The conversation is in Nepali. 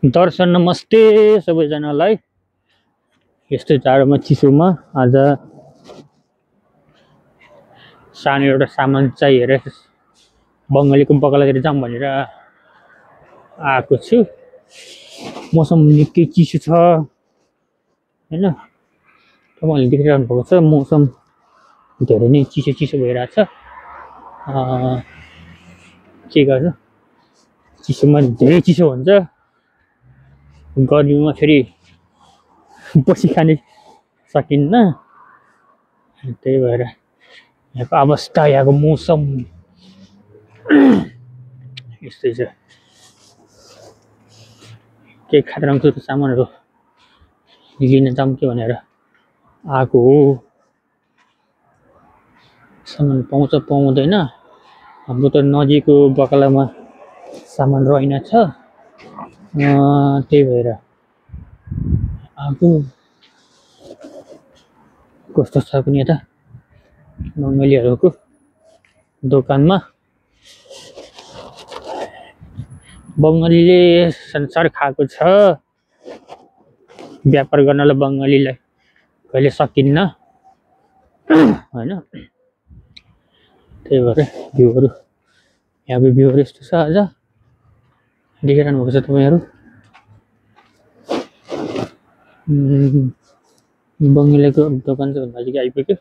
दर्शन नमस्ते सबैजनालाई। यस्तै जाडोमा चिसोमा आज सानो एउटा सामान चाहिएर बङ्गालीको बगलातिर जाऊँ भनेर आएको छु। मौसम निकै चिसो छ हैन, तपाईहरुले देखिरहनु भएको छ मौसम धेरै नै चिसो चिसो भइरहेछ। के गर्नु, चिसोमा धेरै चिसो हुन्छ, गर्मीमा फेरि बसी खाने सकिन्न। त्यही भएर यहाँको अवस्था, यहाँको मौसम यस्तै छ। के खाद्यान्न सामानहरू लिन जाऊँ कि भनेर आएको हो। सामान पाउँछ पाउँदैन, हाम्रो त नजिकको बगलामा सामान रहेनछ, त्यही भएर आएको। कस्तो छ पनि यता बङ्गालीहरूको दोकानमा। बङ्गालीले संसार खाएको छ, व्यापार गर्नलाई बङ्गालीलाई कहिले सकिन्न हैन। त्यही भएर भ्यूहरू, यहाँको भ्यूहरू यस्तो छ। आज देखिरहनु भएको छ तपाईहरु। बङ्गालीको दोकान चाहिँ नजिकै आइपुग्यो।